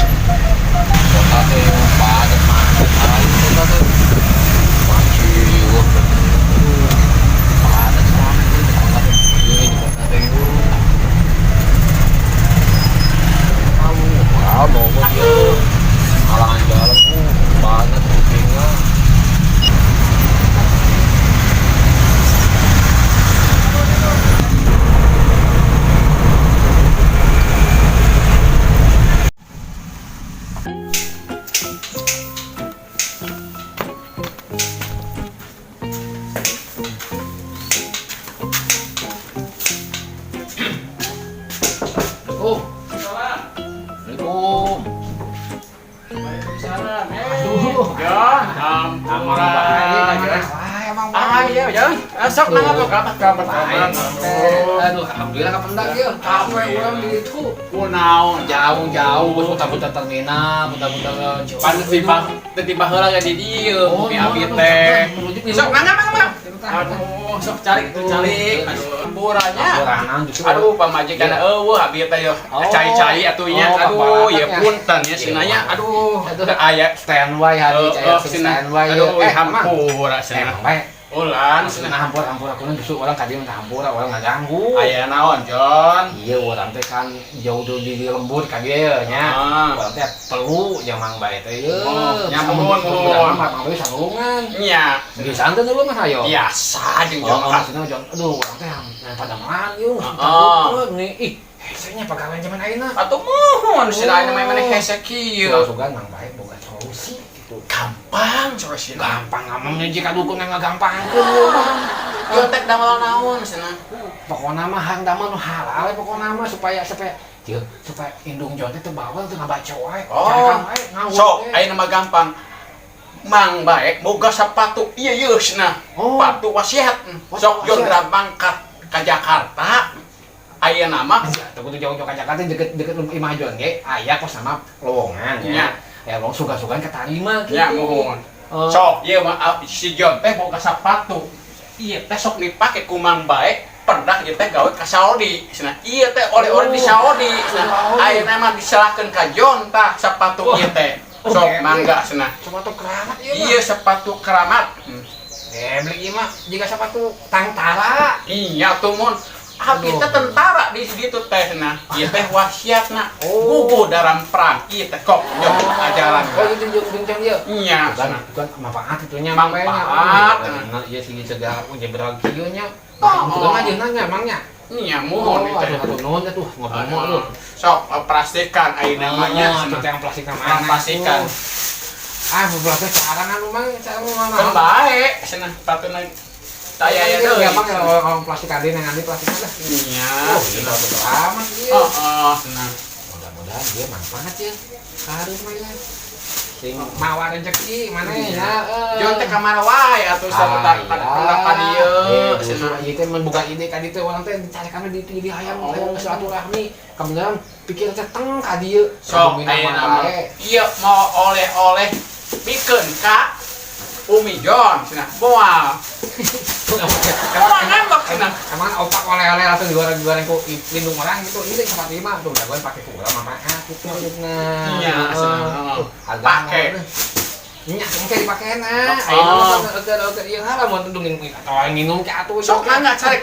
Kota teh padat macet aing kota teh. Macet. Padat rame teh di kota teh. Ieu di kota teh. Kamu, ah mogok ieu. Halangan jalan padat kupingna. Oh, Assalamualaikum. Waalaikumsalam. Aduh. Jon, ampura. Wah, emang Ah iya, Jon. Sok nang apa kabar kabar kabar. Aduh, alhamdulillah kapendak ieu. Kafe urang di ditu. Kunaon? Jauh-jauh bos putar-putar terminal, putar-putar Pan tetimbah tetimbah heula ge di dieu, Oh, bumi abi teh. Sok nangga mangga mangga. Aduh, sok calik tuh calik. Aduh, hampuranya. Hampuranan justru. Aduh, pamajikan eueuh abi teh yo. Oh. Cai-cai atuh nya. Oh, Aduh, ya paparatan nya. punten ya cenah. Aduh, Aduh. aya Standby hari cai standby. Aduh, Emang. hampura cenah. Emang bae. Ulan Maksudna cenah. hampur hampur aku justru orang ka dieu minta hampura, orang ngaganggu. Aya naon, Jon? Iya, orang teh kan jauh jauh di lembur ka dieu nya. Ah. Orang teh perlu jeung Mang Bae teh ieu. Oh, nya muhun, muhun. Mang Bae sanulungan. Nya. Bisa teh nulungan hayo. Biasa jeung Oh, Jon. maksudnya Jon, aduh, orang teh yang pada makan ieu, Ah. nih, ih, hesenya pagawean zaman ayeuna. Atuh muhun cenah aya mah hese kieu. Sugan Mang Bae boga solusi gitu. Gampang solusina. Gampang ngamemnya jika dukun yang ngagampangkeun lu mah. Jon tek damel naon cenah. Pokokna mah hang damel nu halal pokokna mah supaya supaya ieu supaya indung Jon teh teu bawel teu ngabaca wae. Oh. Carekan wae ngawur Sok, teh. ayeuna mah gampang. Mang Bae boga sepatu ieu ieu cenah. Oh. Sepatu wasiat. Sok Jon wasiat. berangkat ka Jakarta. Ayeuna mah Ya, teu kudu jauh-jauh ka Jakarta deket-deket imah Jon ge aya kos sama lowongan Nya. ya. Ya lowong sugan-sugan ketarima gitu. nya muhun. Oh. Sok ieu mah si Jon teh boga sepatu. Ieu teh sok dipake ku Mang Bae pernah ieu teh gawe ka Saudi. Cenah ieu teh oleh-oleh di Saudi. Cenah Saudi. ayeuna mah diserahkeun ka Jon tah sepatu ieu teh. Oh, Sok geblek. mangga cenah. Sepatu keramat ieu mah. Iya sepatu keramat. Geblek ieu mah jiga sepatu tangtara. Iya tuh mun. Abi Aduh. teh tentara di situ teh nah. Ieu teh wasiatna. Oh. Guguh dalam perang. Ieu teh kok jom ajaran. Oh, itu jeung jeung ieu. Iya. Bukan, bukan manfaat itunya Manfaat. Nah, iya sih segala nyebrang kieu nya. Oh. Bukan aja nanya emangnya. Iya muhun Oh, itu. aduh, aduh, nuhun atuh ngomong lu. Sok plastikan ayeuna mah nya. Oh, itu yang plastik nama Yang plastikan. Ah, plastik carangan lu mang, cara lu mah. Kan bae cenah patuna taya aya deui. Gampang ya kalau plastik ade yang nanti plastik dah. Iya. Oh, ini betul amat ieu. Heeh, cenah. Mudah-mudahan dia manfaat ya. Harus mah ya. Sing mawa rezeki mana ya. Jon teh ka mana wae atuh sapetak pendak ka dieu cenah. Ieu teh membuka ide ka dieu teh urang teh dicarikan di ditu jadi hayang Oh. hayang silaturahmi. Kebenaran pikir teh teng ka dieu. Sok Bumi ayeuna nama mah. bae. Ieu mau oleh-oleh pikeun ka Umi Jon cenah. Moal. Moal ngambek cenah. Emang opak oleh-oleh langsung digoreng-goreng ku lindung orang gitu. Ini tempat lima tuh jagoan pakai ku urang manfaat gitu maksudna. Iya, cenah. Tuh, harga Pake. Nya, engke dipakena. Oh. Ayeuna mah oke oke ieu halah mun tundung atau nginum ke atuh. Sok mangga cari.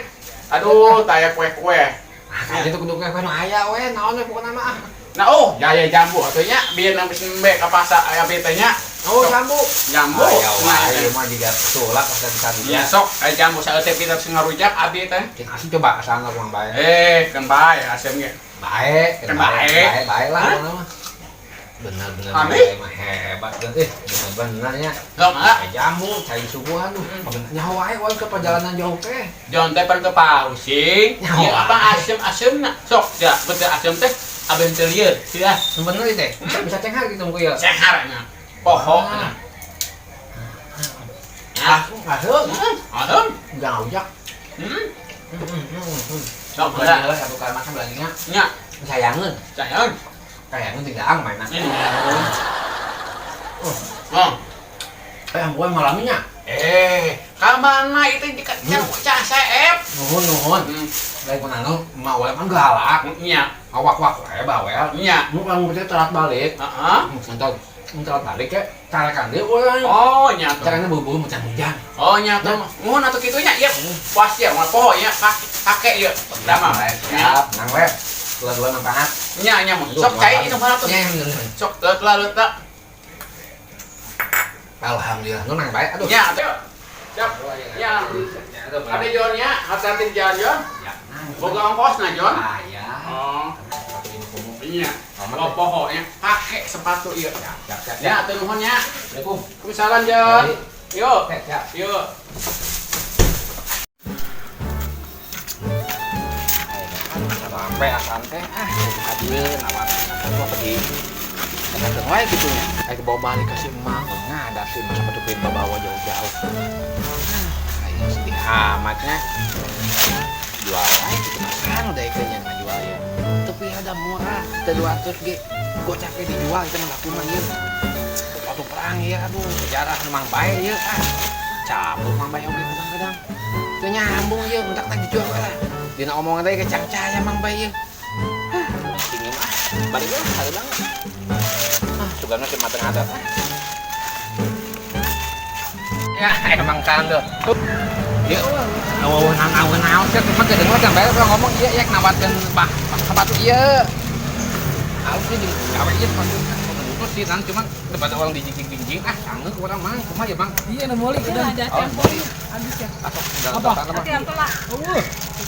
Aduh, taya kue-kue. Ah, itu kudu kue nu aya we, naon we pokona mah ah. Nah, oh, jaya jambu atuh nya biar nang nembe ka pasar aya teh nya. Oh, Sok, jambu. Jambu. Aya Nah, wae mah jiga sulap asa bisa Iya, sok aya jambu saeutik kita sing ngarujak abi teh. Cing asem coba asalna kurang bae. Eh, kan bae asem ge. Bae, Kan bae. bae, bae lah Hah? pokona mah. Bener-bener Aneh. bae mah hebat dan bener-benernya. Sok mangga. Cai jambu, cai suguhan tuh. Nyaho wae wae ke perjalanan jauh teh. Jon teh pan ke pausing. Nyaho Ieu apa asem-asemna. Sok, ya betul asem teh abeh teu lieur. Sia, Bener teh. Bisa cenghar gitu muka ya. cenghar nya. Poho. Ah. Ah, Asem. asem. Enggak ujak. Hmm. Sok heula. Satu kali makan belanja. Nya. Sayangeun. Sayangeun. Sayangeun tidak ang mainan. Oh. Ampuan malamnya. Ka mana itu cah seep. Nuhun nuhun. Lain kunanu mau kan galak. Nya. Awak-wak we bawel. Nya. Nu kamu teh telat balik. Heeh. Entar telat balik ke carakan deui urang. Oh nya tuh. Carakannya buru-buru hujan hujan. Oh nya tuh. Nuhun atuh kitu nya. Ieu puas ya moal poho nya kake ieu. Damang. Siap, nang we. Dua-dua manfaat. Nya nya mah. Sok cai itu mah atuh. Sok telat-telat. Alhamdulillah, nu nang bae aduh. Nya atuh. Siap. Ya. Ada Jonnya, hati-hati di jalan Jon. Ya. Boga ongkos na Jon. Ah ya. Oh. Iya. Oh pokoknya pakai sepatu ieu. Siap, siap. Ya, atuh nuhun nya. Assalamualaikum. Waalaikumsalam Jon. Yuk. Siap. Yuk. Sampai asan teh ah kadieu nawar sepatu apa di Kadang wae kitu nya. Aing bawa balik ka si emak, ngadap si emak sepatu pengen bawa jauh-jauh. Aing sedih amatnya. Jual wae kitu kan udah ikannya ngajual ya. Tapi ada murah, teh 200 ge. Gocap ge dijual itu mah laku mah ieu. Sepatu perang ieu aduh, sejarah memang bae ieu ah. Cabut mang bae oge kadang-kadang. Teu nyambung ieu, entak teh dijual lah. Dina omongan teh kecangcaya mang bae ieu. Hah, tinggi mah. Balik lah, ada banget. Ah, sugana cuma tengah adat. Ya, emang kan tuh. Dia naon sih cuma kedengar kan bae orang ngomong ieu ya nawarkeun bah sepatu ieu. Alus sih jeung gawe ieu sepatu. Terus sih nan cuman debat orang dijingjing-jingjing ah sangeuk urang mah kumaha ya Bang? Iya, nu meuli udah. Ada tempo habis ya. Apa? Apa? Eueuh.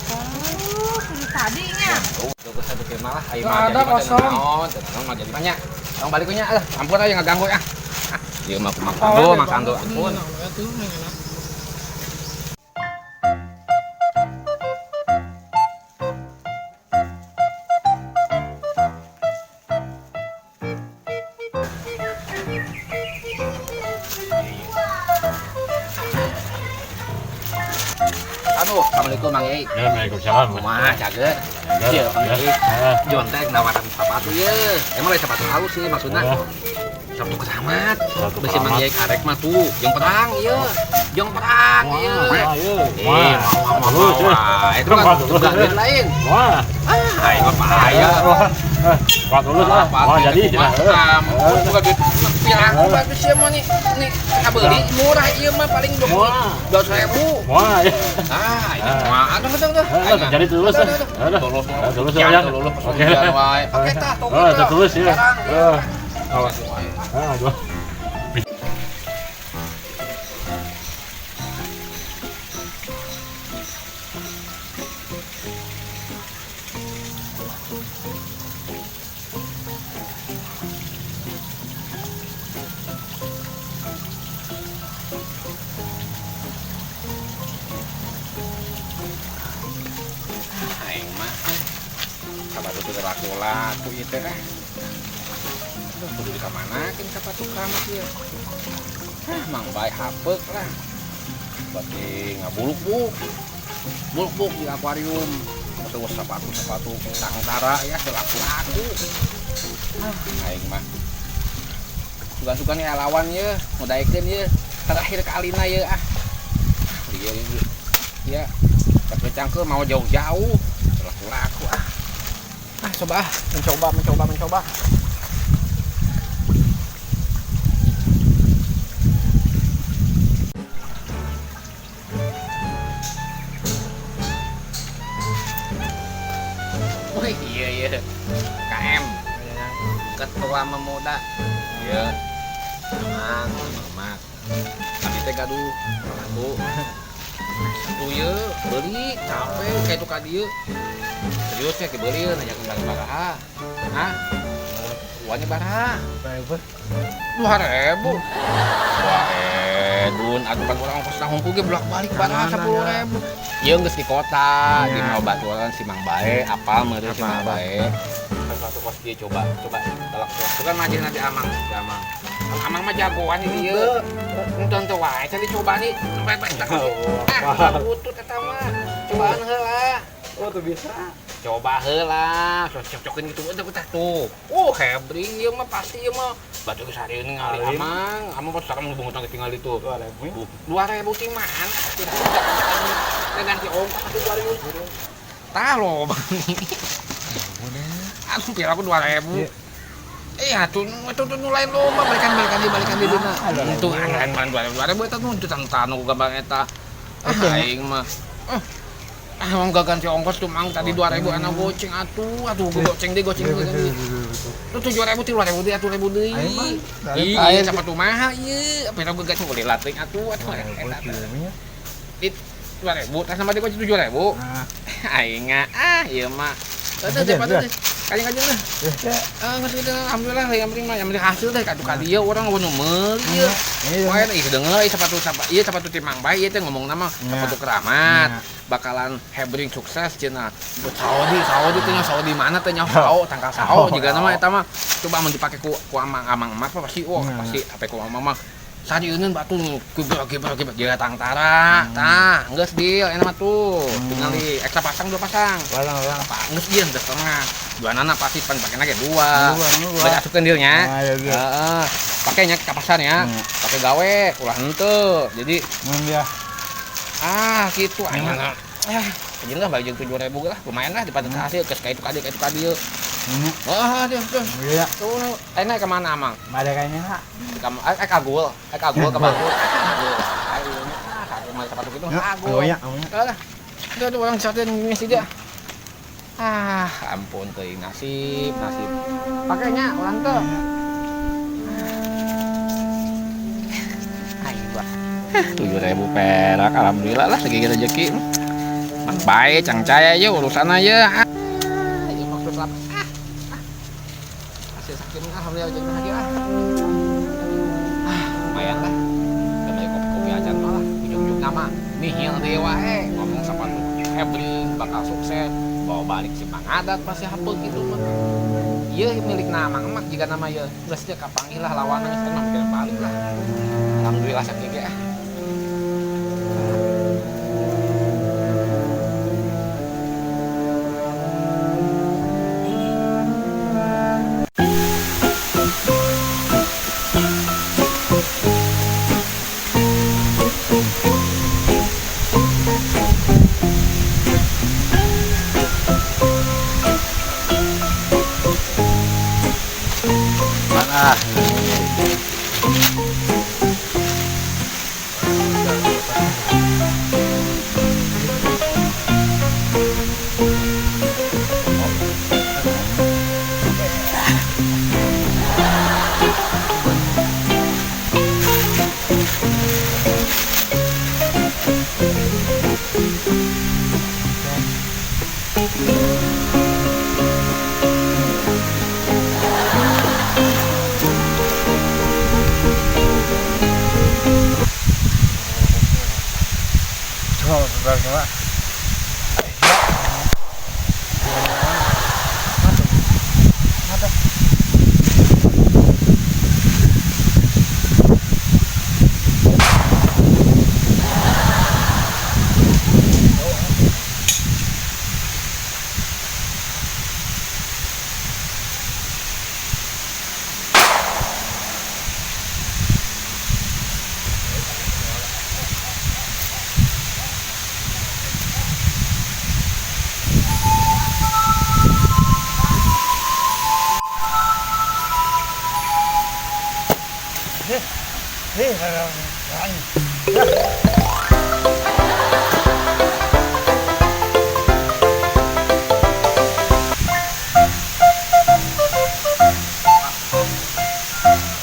Oh, tadinya. Tuh satu firma lah, ayo mah jadi naon, teu mah jadi banyak. Tong balik nya, ampun aja ngaganggu ya. Ieu mah kumaha kando, makan do ampun. Aduh, assalamualaikum Mang Yai. Ya, waalaikumsalam. Kumaha cager? Ieu Mang Yai. Jon teh nawaran sepatu ieu. Emang lain sepatu halus sih maksudna. Sepatu keramat. Besi Mang Yai karek mah tuh, jeung perang ieu. Jeung perang ieu. Wah, wah. Itu kan juga duit lain. Wah. Ah, aing mah bahaya. Wah, tulus ah. Wah, jadi. Bukan duit piraku bagus ya mau nih. Nih, kabeli murah ieu mah paling 200.000. Wah. Ah, ini mah aduh aduh aduh. Jadi tulus. Tulus. Tulus ya. Tulus. Pakai tah, Oh, tulus ya. Awas. Ah, dua. Aing mah sepatu teu laku-laku ieu teh. Aduh, kudu di kamanakeun sepatu keramat ieu. Ah, mang bae hapeuk lah. Berarti ngabuluk-buluk. Buluk-buluk di akuarium. Terus sepatu-sepatu tangtara ya teu laku-laku. Ah, aing mah sugan-sugan ya lawan ieu, ngudaekeun ieu. Terakhir kalina ieu ah. Ieu ieu. Tapi cangkeul mau jauh-jauh. Laku-laku ah. Ah, coba ah, mencoba. Wih, iya iya. KM. Ketua Memuda. Iya. Mang, mak. Abi teh gaduh sepatu. Satu ieu beli capek kayak itu ka dieu. Serius ya dibeli nanya ke baraha. Hah? Uangnya baraha. 2.000. Wah, edun atuh kan urang ongkos hungkul ge bolak-balik baraha 10.000. Ieu geus di kota, di mau baturan si Mang Bae, apal meureun si Mang Bae. Satu kos dia coba talak itu kan majin nanti Amang, si Amang. Amang mah jagoan ini ieu. Entong teu wae can dicoba nih, sampai bae tak. Ah, butut eta mah. Cobaan heula. tuh bisa. Coba heula, cocok-cocokin gitu udah udah tuh. Hebring ieu mah pasti ieu mah. Batu geus hari ini ngali amang, amang pas sekarang bungut lagi tinggal itu. 2000. 2000 ti mana? Tidak ganti ongkos atuh 2000. Tah lo bang. Aduh, pira aku 2000. Iya, tuh itu tuh nu lain lomba balikan di dina. Untung lain mah 2000 eta nu tanu gambar eta. Ah, aing mah. Ah, mau gak ganti ongkos tuh mang tadi 2000 anak goceng atuh, aduh goceng deh goceng deh. Tuh 7000 3000 deui atuh ribu deui. Iya, sepatu mahal ieu. Pira gua ganti boleh latring atuh atuh eta. Di 2000 tas sama di goceng 7000. Aing ah ieu mah. Tuh sepatu teh. Kajeng-kajeng lah. Nggak gitu, alhamdulillah yang penting mah yang penting hasil deh katu ka dieu urang nu meuli ieu. Poe ih denger ieu sepatu ieu sepatu ti Mang Bae ieu teh ngomongna mah sepatu keramat. Bakalan hebring sukses cenah. Saudi teh Saudi mana teh nya sao tangkal sao jigana mah eta mah coba mun dipake ku amang-amang mah pasti wah pasti HP ku amang mah. Sadieuneun batu gibra gibra tangtara. Tah, geus deal enak mah tuh. Tingali ekstra pasang dua pasang. Pasang. Apa geus ieu geus setengah. Dua nana pasti pan pakena ge dua. Dua. Asupkeun dealnya. Heeh. Pakainya ke pasar ya. Pakai gawe ulah henteu. Jadi mun dia. Ah, kitu aing mah. Ah, jeung lah balik jeung 7000 lah, lumayan lah dipadu hasil geus ka itu ka dieu ka itu ka dieu. Wah, tuh. Iya. Tuh, enak ke mana amang? Ada kayaknya lah. Agul, ke Bagul. Agul. Ayo, satu mah sepatu gitu. Agul. Iya, iya. Tuh, tuh orang satu yang ngisi dia. Ah, ampun teuing nasib, nasib. Pakainya orang tuh. Ayo, gua. 7.000 perak, alhamdulillah lah segini rezeki. Mang bae cangcaya aja urusan aja. Ah, ya maksud lah. Hasil sakit alhamdulillah jadi bahagia ah. Ah, lumayan lah. Kembali kopi-kopi aja malah ujung-ujung nama nihil deui wae ngomong sepatu hebring bakal sukses bawa balik si Mang Adat pasti hapeuk gitu mah. Ieu milik nama Mang Emak jika nama ieu geus teu kapanggih lah lawanna geus mah mikir balik lah. Alhamdulillah sakieu ge ah.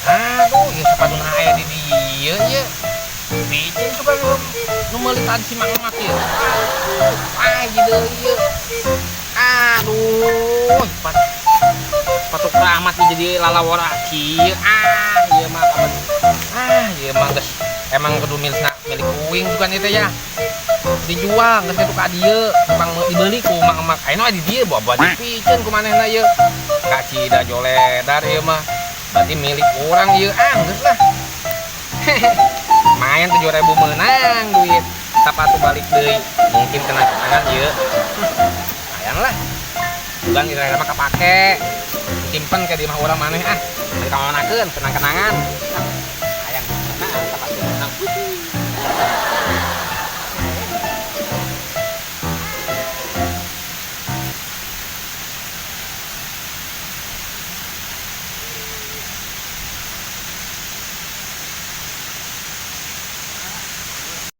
Aduh, ya sepatu aya di dieu ye. Bicin suka nu meuli tadi si Mang Emak ieu. Ah, gitu ieu. Aduh, sepatu keramat jadi lalawara kieu. Ah, ieu mah kapan. Ah, ieu mah geus emang kudu milik uing bukan itu ya. Dijual geus kitu ka dieu, tukang dibeli ku Mang Emak. Ayeuna di dieu bawa dipiceun ku manehna ieu. Kacida joledar ieu mah. Berarti milik orang ieu, ah geus lah. Lumayan 7.000 menang duit. Sepatu balik deui. Mungkin kena tangan ieu. Lumayan lah. Bukan kira-kira mah kapake. Simpen ke di imah urang maneh ah. Dari kamanakeun kenang-kenangan. Ah, hayang nah sepatu menang.